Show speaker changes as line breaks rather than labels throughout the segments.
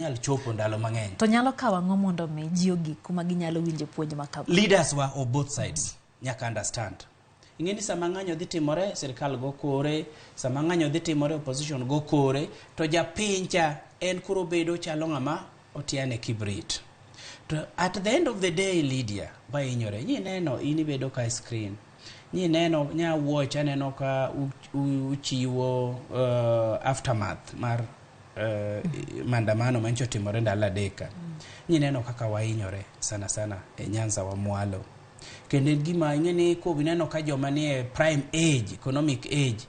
Nyal chopo ndalo mang'eny.
To nyalo kawo ang'o mondo mi ji ogik kuma ginyalo winje puonj ma kama?
Leaders wa of both sides nyaka understand. Ing'e ni sama ng'anyo dhi timore, sirkal go kore, sama ng'anyo dhi timore, opposition go kore, to japiny cha en koro bedo chalo ng'ama otiane kibrit. To at the end of the day, Lydia, wahinyore. Nyi neno in ibedo ka e screen. Nyi neno nya watch aneno ka uchiwo aftermath mar maandamano manyicha otimore ndalo 3 ka. Nyi neno kaka wahinyore sana sana e Nyanza wa mwalo. Kendo en gima ing'e ni ineno ka joma nie prime age, economic age,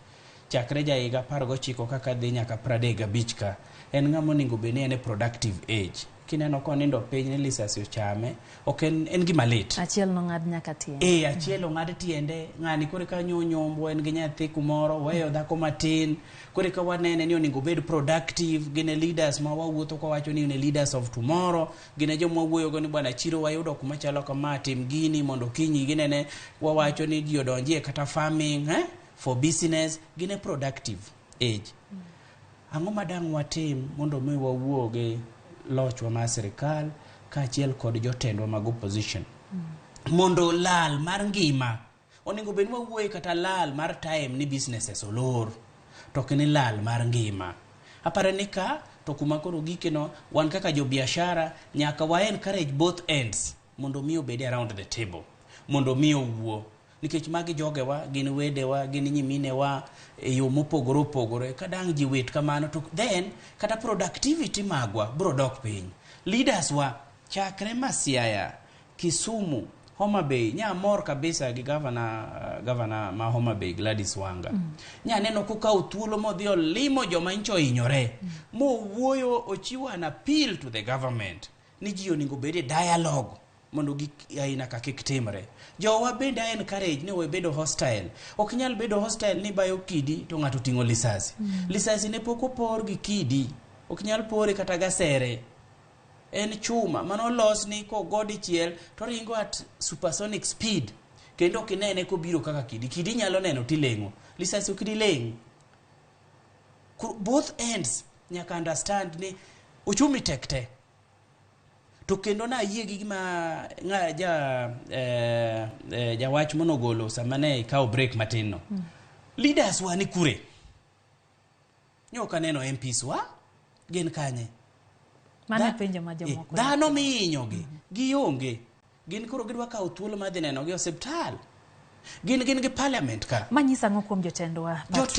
chakre ja higa 19 kaka dhi nyaka 35 ka, en ng'ama onego bed ni en e productive age. Kineno konindo piny ni lisasi ochame, ok en, en gima lit.
Achiel nong'ad nyaka tiende.
E, achiel ong'ad tiende, ng'ani koro ka nyo nyombo, en gi nyathi kumoro, weyo dhako matin. Koro ka wanene ni onego obed productive, gin e leaders ma wawuotho ka wacho ni gin e leaders of tomorrow, gin e joma wawuoyogo ni bwana chiro wayudo kuma chalo kama, tim gini mondo kinyi ginene, wawacho ni ji odonjie kata farming, eh? For business, gin e productive age. Ang'o ma dang' watim mondo mi wawuo gi lochwa mar sirikal kaachiel kod jotendwa mag opposition mondo lal mar ngima onego bed ni wawuoye kata lal mar time ni businesses olor to ok ni lal mar ngima. Aparo ni ka to kuma koro gikeno wan kaka jobiashara nyaka wa encourage both ends mondo mi obed around the table mondo mi owuo, nikech magi jogewa, gin wedewa, gin nyiminewa e yo mopogore opogore. Ka dang' ji wit kamano to then kata productivity magwa bro dok piny. Leaders wa chakre Masiaya, Kisumu, Homa Bay, nya mor kabisa gi governor ma Homa Bay, Gladys Wanga. Nya neno kokawo thuolo modhi olimo joma ncho ohinyore, mowuoyo, ochiwo an appeal to the government ni ji onego bed e dialogue mondo gik aina ka kik timre. Jowa bende a encourage ni we bedo hostile. Ok nyal bedo hostile ni bayo kidi to ng'ato oting'o lisasi. Lisasi ne pok opor gi kidi, ok nyal pore kata gasere. En chuma manolos ni kogo dichiel to ringo at supersonic speed kendo ok inene kobiro kaka kidi. Kidi inyalo neno tileng'o, lisasi ok dileng'. Both ends nyaka understand ni uchumi tek te. To kendo nayie gi gima ng'a ja jawach manogolo sama ne ikawo break matin no. Leaders wa ni kure? Nyo ok aneno MPs wa, gin kanye?
Mano e penjo ma jomoko.
Dhano mihinyogi gionge. Gin koro gidwa kawo thuolo mar dhi nenogi e osiptal. Gin gi parliament ka.
Manyiso ang'o kuom jotendwa?
Jote